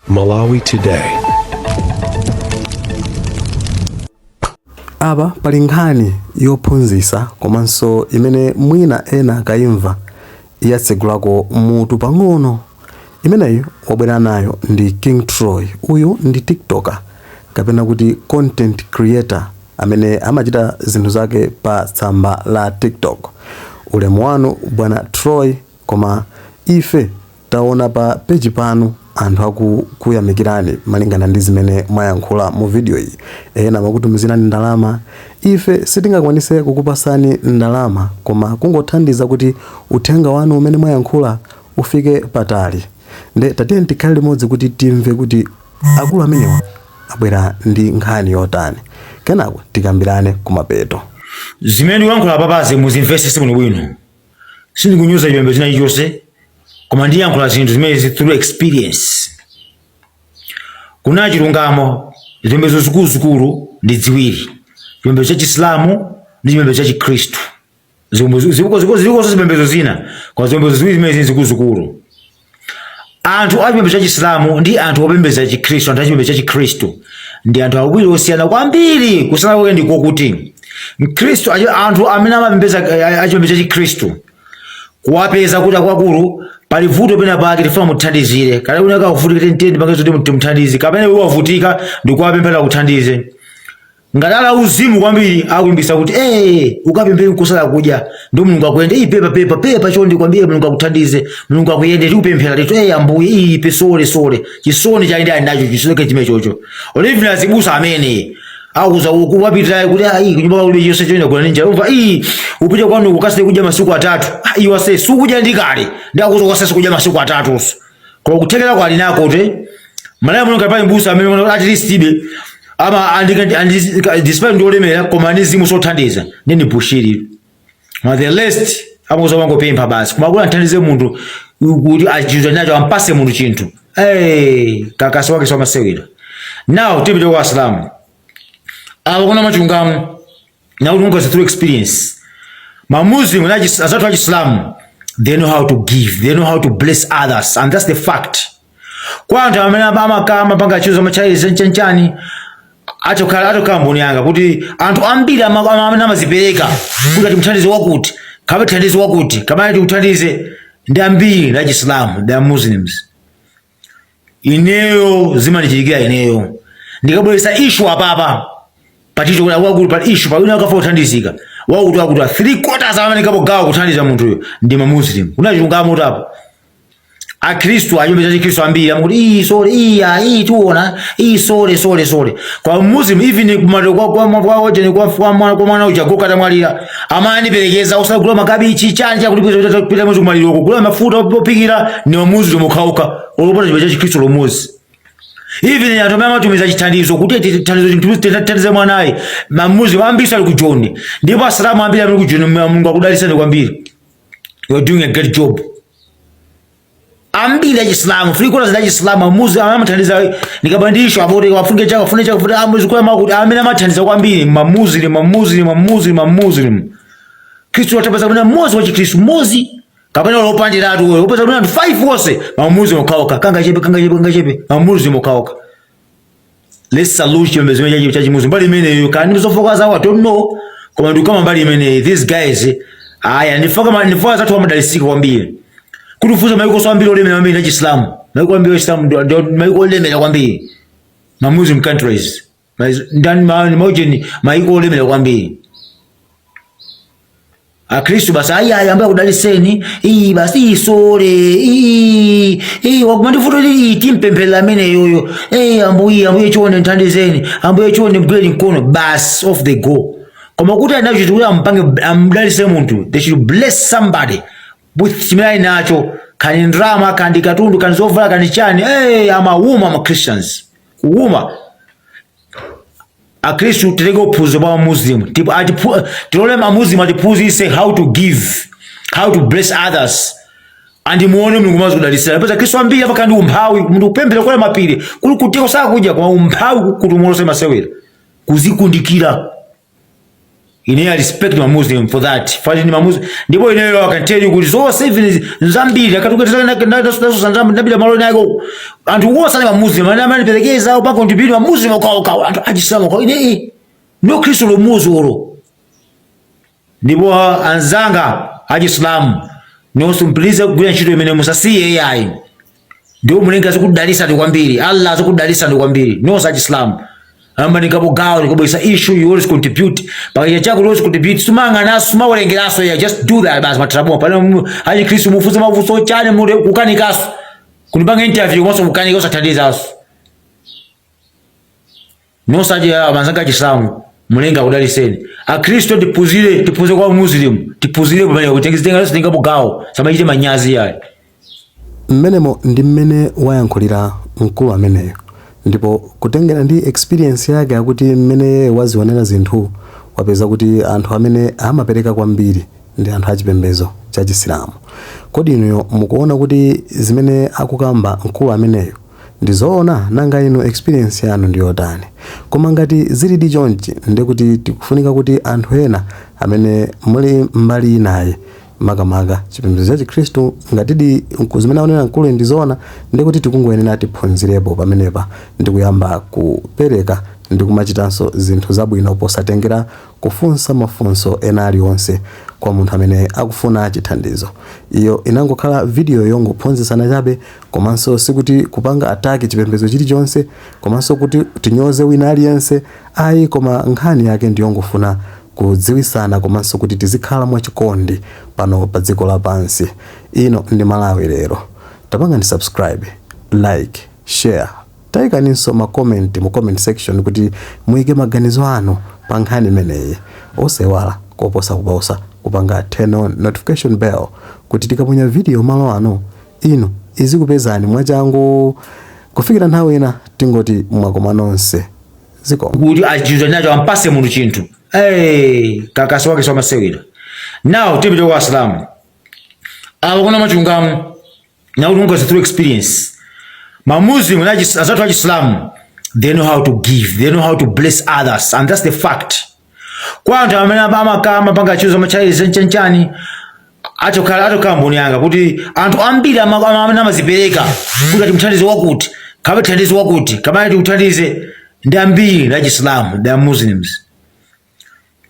Malawi Today. Apa pali nkhani yophunzitsa komanso imene mwina ena akayimva yatsegulako mutu pang'ono. Imeneyi wabwera nayo ndi King Troy. Uyu ndi TikToker kapena kuti content creator amene amachita zinthu zake pa tsamba la TikTok. Ulemu wanu bwana Troy, koma ife Taona pa page panu anthu akukuyamikirani malingana ndi zimene mwayankhula mu video iyi. Ena amakutumizirani ndalama. Ife sitingakwanise kukupasani ndalama koma kungothandiza kuti uthenga wanu umene mwayankhula ufike patali. Nde tatiyeni tikhale limodzi kuti timve kuti akulu amenewa abwera ndi nkhani yotani. Kenako tikambirane kumapeto. Zimene ndikuyankhula apapazi muzimvesese bwinobwino. Sindikunyoza chipembedzo china chilichonse, koma ndiyankhula zinthu zimenezi through experience. Kunena chilungamo, zipembedzo zikuluzikulu ndi ziwiri, chipembedzo cha Chisilamu ndi chipembedzo cha Chikhristu. Zilikonso zipembedzo zina, koma zipembedzo ziwiri zimenezi zikuluzikulu. Anthu a chipembedzo cha Chisilamu ndi anthu opembedza Chikhristu, anthu a chipembedzo cha Chikhristu ndi anthu awiri osiyana kwambiri. Kusiyana kwake ndi kokuti Mkhristu, anthu amene amapembedza a chipembedzo cha Chikhristu, kuwapeza kuti akuluakulu pali vuto pena pake, tifuna muthandizire, kale wina kakuvutika, tiyeni tipange zoti timuthandize, kapena iwe wavutika ndikuwapemphera kuthandize. Ngati ali auzimu kwambiri, akulimbikitsa kuti ukapemphere kusala kudya ndi Mulungu akuyende, iyi pepa pepa pepa chonde kwambiri, Mulungu akuthandize, Mulungu akuyende, tikupemphera letu, Ambuye iyi pe sorry sorry, chisoni chali ndi ali nacho chisoni chimene chocho. Even azibusa amene akuza kuwapitira kuti ayi kunyumba kulibe chonse choyenda kula ninja umva iyi upite kwanu ukasale kudya masiku 3. Ah, iwe ase sukudya ndi kale ndi akuza ukasale kudya masiku 3 koma kuthekera kwa ali nako te malaya muno kapali mbusa amene at least ibe ama andi despite ndi olemera koma ndi mzimu sothandiza ndi ni Bushiri ma the rest amakuza wangopempha basi, koma kuti anthandize munthu kuti achiza nacho ampase munthu chinthu, kakasi wake samasewera. Now tipite kwa Asilamu apo kuna machungamo now ungazi through experience ma Muslim na azathu achisilamu, they know how to give, they know how to bless others, and that's the fact. Kwa anthu amene amapanga chizo amachalizi chanchani, atokhala mboni yanga kuti anthu ambiri amene amazipereka kuti atimuthandize wakuti kapena thandize wakuti kapena tikuthandize ndi ambiri ndi achisilamu, they are Muslims. Ineyo zimandichitikira ineyo ndikabweretsa issue apapa patito kuti akuluakulu pali issue pali wina akafa kuthandizika wakuti wakuti 3/4 amene kapogawa kuthandiza munthuyo ndi ma Muslim. Kuna chilungamo tapo akhristu achipembedzo cha Chikhristu ambiri amakuti iyi sorry, iyi ah, iyi tiona, iyi sorry sorry sorry. Kwa Muslim, even kumato kwa kwa kwa ojeni kwa kwa mwana kwa mwana uja goka tamwalira amaniperekeza usagula makabichi chani chakuti pita mwezi kumaliro kugula mafuta ophikira ni Muslim ukhauka olopota chipembedzo cha Chikhristu lomuzi. Even anthu amene amatumiza chithandizo kuti thandizo thandize mwanayi, ma Muslim ambiri ali ku Joni, ndipo Asilamu ambiri ali ku Joni. Mulungu akudalitseni kwambiri, you are doing a great job. Ambiri achisilamu, 3/4 achisilamu amuzi amathandiza ndikapandisho apote wafunge chaka afune chaka futi amuzi kwa makuti amene amathandiza kwambiri mamuzlim mamuzlim mamuzlim mamuzlim. Khristu atapeza kuna mmodzi wa Chikhristu mmodzi kapena lopandiratu wewe upeza kuna anthu 5 wonse mamuzlim okhaokha, kanga chepe kanga chepe kanga chepe, mamuzlim okhaokha. Let's salute chipembedzo chachi cha Chimuslim mbali imeneyo kani zofoka zawo, I don't know, koma ndikukamba mbali imeneyi. These guys aya ndifoka ndifoka zathu amadalisika kwambiri kuti ufuze maiko so ambiri olemera kwambiri ndi Chisilamu, maiko ambiri Achisilamu ndio maiko olemera kwambiri, ma Muslim countries ndani maujeni maiko olemera kwambiri. Akhristu basi ayi ayi ambuye akudaliseni, iyi basi iyi sorry, iyi iyi wakuma ndivuto iyi timpempherera ameneyoyo, ambuye ambuye chonde nthandizeni, ambuye chonde mgwireni mkono, basi off they go. Koma kuti ali nacho kuti ampange amdalise munthu, they should bless somebody with chimene ali nacho, kani ndalama kandi katundu kandi zovala kandi chani, amawuma ma Christians kuwuma. Akhristu titenge uphunziro pa Muslim, tipo tilole ma Muslim atiphunzitse how to give, how to bless others, and muone Mulungu mazi kudalitsira. Peza Khristu ambiri apaka ndi umphawi, munthu kupemphera kwa mapiri kuli kutiko sakudya, koma umphawi kuti umolose masewera kuzikundikira. Ine I respect ma Muslim for that. Fati ni ma Muslim. Ndipo ineyo I can tell you kuti zonse, even zambiri akatukatanasosanzambiri malo nako anthu wonse ali ma Muslim amene amaniperekeza upa contribute, ma Muslim okaoka, anthu achisilamu okao. Ine no Khristu lomuzi olo. Ndipo anzanga achisilamu nonse, mpilize kugwira ntchito imene, musasiye ayi. Ndipo Mulengi azikudalisani kwambiri, Allah azikudalisani kwambiri nonse achisilamu. Amba ndikapogawa ndikabwesa issue, you always contribute pakaicha chako, you always contribute. Sumang'anaso, sumawerengeraso, yeah, just do that basi. Matrabo pano achikhristu mufunse mafunso chane mule kukanikaso kunipanga interview komanso kukanika usathandizaso. Nonse achi anzanga achisilamu, Mulengi akudaliseni. Akhristu tiphunzire, tiphunzire kwa Muslim, tiphunzire pamene kuti tengapo gawo, samachite manyazi yayi. Mmenemo ndi mmene wayankhulira mkulu ameneyo, ndipo kutengera ndi experience yake, akuti mmene wazionera zinthu, wapeza kuti anthu amene amapereka kwambiri ndi anthu achipembedzo cha Chisilamu. Kodi inuyo mukuona kuti zimene akukamba mkulu ameneyo ndi zoona? Nanga inu experience yanu ndi yotani? Koma ngati zilidi chonchi, ndikuti tikufunika kuti anthu ena amene muli mbali inayi, makamaka chipembedzo cha Chikhristu, ngatidi zimene aonera mkulu ndi zoona, ndikuti tikungoyenera tiphunzirepo pamenepa ndikuyamba kupereka ndi kumachitanso zinthu zabwino posatengera kufunsa mafunso ena aliwonse kwa munthu amene akufuna chithandizo. Iyo inangokhala video yongophunzitsana chabe, komanso sikuti kupanga attack chipembedzo chilichonse, komanso kuti tinyoze wina aliyense ayi, koma nkhani yake ndiyongofuna kudziwisana komanso kuti tizikhala mwachikondi pano pa dziko lapansi. Ino ndi Malawi Lero. Tapangani subscribe, like, share, tayikaninso ma comment mu comment section kuti muyike maganizo anu pa nkhani imeneyi. Osaiwala koposa kuposa kupanga turn on notification bell kuti tikaponya video malo ano ino izikupezani mwachangu. Kufikira nthawi ina, tingoti mwakoma nonse, zikomo. Kuti achinthu nacho ampase munthu chinthu. Hey, kakasi wake samasewera. Now tipite kwa Asilamu apo kuna machungamo nakuti ungazi through experience, ma Muslim azathu achisilamu, they know how to give, they know how to bless others, and that's the fact. Kwa anthu amene amakama panga chizo machalizi nchanchani, achokhala mboni yanga kuti anthu ambiri amene amazipereka kuti ati mthandize wakuti, kabe thandize wakuti, kamene tikuthandize, ndi ambiri ndi achisilamu, ndi Muslims.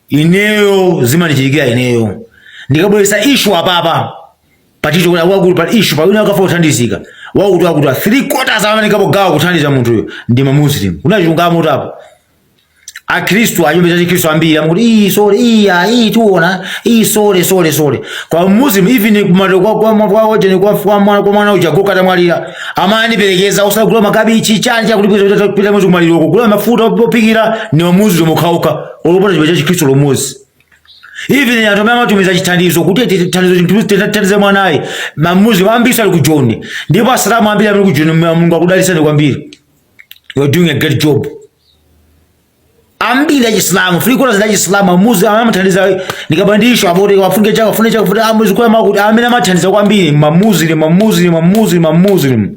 Ineyo zimandichitikira ineyo, ndikabweresa issue apapa patito kuti wakuti pa issue pa wina akafa kuthandizika wakuti wakuti, three quarters amene kapogawa kuthandiza munthuyo ndi ma Muslim. Kuna chilungamo tapo. Akhristu achipembedzo cha Chikhristu ambiri amakuti iyi sorry, iya iyi tiona iyi, sorry, sorry, sorry. Kwa Muslim, even kumalo kwa kwa kwa kwa mwana uja goka tamwalira, amaniperekeza usagula makabichi chani chakuti kupita mwezi kumaliro kugula mafuta ophikira ni wa Muslim ukhauka olopota chipembedzo cha Chikhristu lomuzi. Even anthu amene amatumiza chithandizo kuti chithandizo thandize mwanayi, ma Muslim ambiri ali ku Joni, ndipo Asilamu ambiri amene ku Joni, Mulungu akudalitsani kwambiri, you are doing a great job. Ambiri achisilamu, three quarters achisilamu amuzi amathandiza. Ndikapandisho abote wafunge chaka wafunge chaka futi amuzi kwa makuti amene amathandiza kwambiri ma Muslim, ma Muslim, ma Muslim, ma Muslim.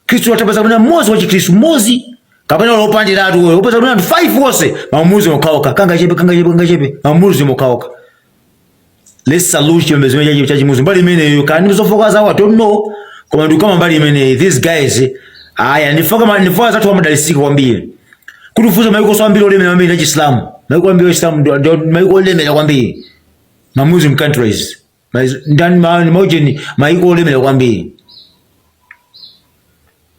Khristu atapeza kuna mmodzi wa Chikhristu mmodzi kapena lopandiratu uyo upeza kuna anthu 5 wonse ma Muslim okhaokha, kanga chepe, kanga chepe, kanga chepe, ma Muslim okhaokha. Let's salute chipembedzo cha chimuslim mbali imeneyo. Kani zofoka zawo, I don't know, koma ndikukama mbali imeneyi, these guys aya ndifoka zathu amadalisika kwambiri. Kuti ufuze maiko so ambiri olemera kwambiri na Chisilamu, maiko ambiri Chisilamu ndio maiko olemera kwambiri, ma Muslim countries ndani maujeni, maiko olemera kwambiri.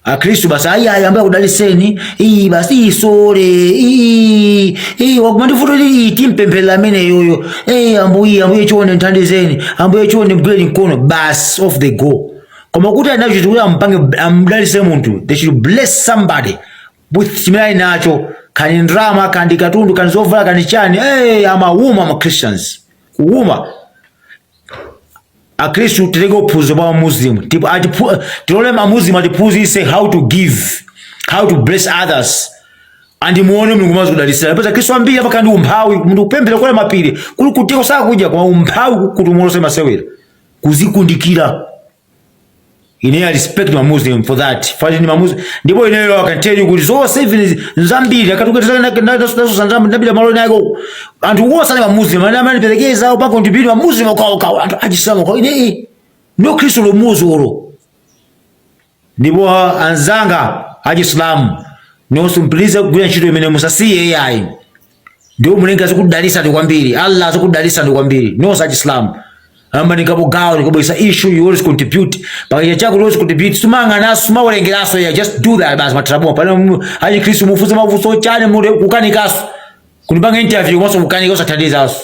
Akhristu basi ayi ayi, ambaye kudaliseni iyi basi iyi sorry iyi iyi wakumandifuto iyi timpemphera amene yoyo. Eh, ambuye, ambuye chonde nthandizeni, ambuye chonde mgwireni mkono, basi, off they go. Koma kuti ali nacho kuti ampange amdalise munthu, they should bless somebody with chimene ali nacho, kani ndrama, kandi katundu, kani zovala, kani chani. Eh, amawuma ma Christians kuwuma. Akhristu titenge uphunziro pa Muslim, tipo tilole ma Muslim atiphunzitse how to give, how to bless others, and muone Mulungu mazi kudalitsira. Pesa Khristu ambiri apakhala ndi umphawi, munthu kupemphera kwera mapiri kuli kutiko sakudya, koma umphawi kuti umolose masewera kuzikundikira. Ine I respect ma Muslim for that. Fati ni ma Muslim. Ndipo ineyo I can tell you kuti zonse even zambiri akatuketanasosanzambiri malo nako anthu wonse ali ma Muslim amene amaniperekeza upanga contribute ma Muslim okaoka, anthu achisilamu kwa ine no Kristu lomuzi olo. Ndipo anzanga achisilamu nonse, mpilize kugwira ntchito imene, musasiye yayi. Ndipo Mulengi azikudalisani kwambiri, Allah azikudalisani kwambiri nonse achisilamu. Amba nikabogawo nikabwesa issue, you always contribute pakaicha chako, you always contribute. Sumang'anaso, sumawerengeraso ya, just do that basi. Matrabo pano achikristu mufunse mafunso chane mure kukanikaso kunipanga interview komanso kukanika usathandizaso.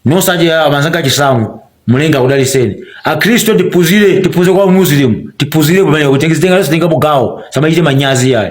Nonse aje anzanga achisilamu, Mulengi akudaliseni. Akhristu tiphunzire, tiphunzire kwa Muslim, tiphunzire pamene kuti tenga tenga bogawo samachite manyazi yayi.